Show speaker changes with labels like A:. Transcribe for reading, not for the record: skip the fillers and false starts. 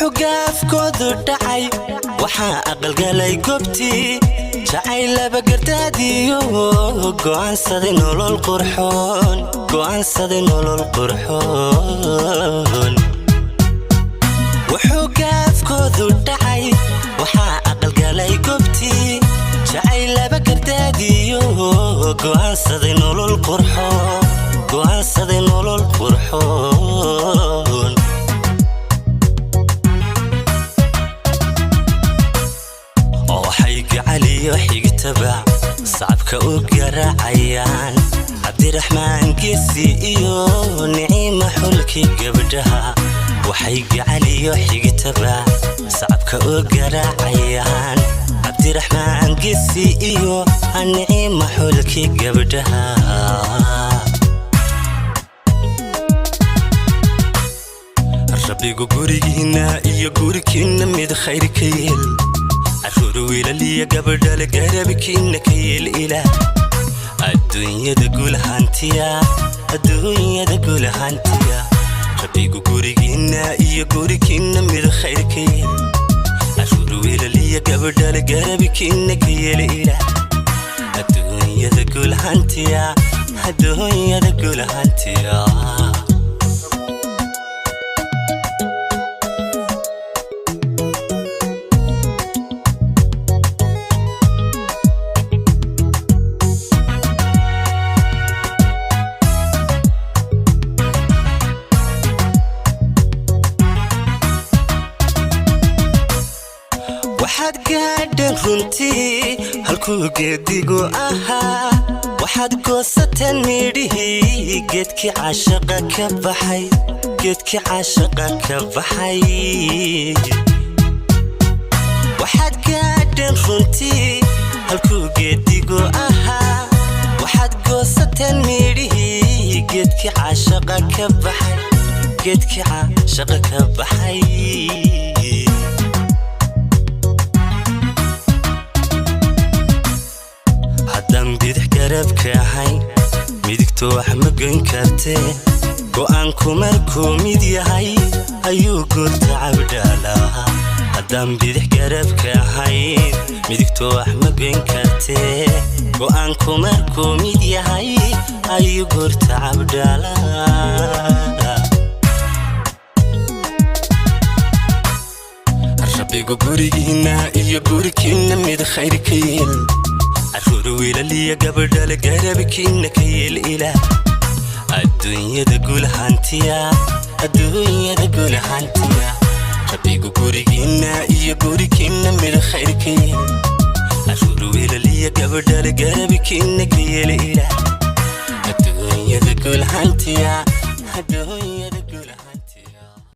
A: Wuxuu gaafkoodu dhacay, waxaa aqalgalay gobtii jacaylaba gardaadiyo, go'aansaday nolol qurxoon, go'aansaday nolol qurxoon. Wuxuu gaafkoodu dhacay, waxaa aqalgalay gobtii jacaylaba gardaadiyo, go'aansaday nolol qurxoon, go'aansaday nolol qurxoon. Waxay gacaliyo xigtaba sacabka u garaacayaan Cabdiraxmaan Geesi iyo Niciima, xulkii gabdhaha. Waxay gacaliyo xigtaba sacabka u garaacayaan Cabdiraxmaan Geesi iyo Niciima, xulkii gabdhaha. Rabbigu gurigiinna iyo gurikiinna mid khayr ka yeel, caruur wiilaliya gabadhale garabkiinna ka yeel. Ilaah adduunyada gulahantiya, adduunyada gulahantiya. Rabbigu gurigiinna iyo gurikiinna mid khayr ka yeel, caruur wiilaliya gabadhale garabkiinna ka yeel. Ilaah adduunyada gulahantiya, adduunyada gulahantiya. Waxaad gaadheen runtii halkuu geedigu ahaa, waxaad goosateen midhihii geedkii caashaqa ka baxay, geedkii caashaqa ka baxay. Waxaad gaadheen runtii halkuu geedigu ahaa, waxaad goosateen midhihii geedkii caashaqa ka baxay, geedkii caashaqa ka baxay. Haddaan bidix garabka ahayn, midigto wax ma goyn kartee. Go'aanku markuu mid yahay ayuu goorta cabdhalaa. Haddaan bidix garabka ahayn, midigto wax ma goyn kartee. Go'aanku markuu mid yahay ayuu goorta cabdhalaa. Rabbigu gurigiinna iyo gurikiinna mid khayr ka yeel, caruur wiilaliya gabadhale garabkiinna ka yeel. Ilaah adduunyada gulahantiya, adduunyada gulahantiya. Rabbigu gurigiinna iyo gurikiinna mid khayr ka yeel, caruur wiilaliya gabadhale garabkiinna ka yeel. Ilaah adduunyada gulahantiya, adduunyada.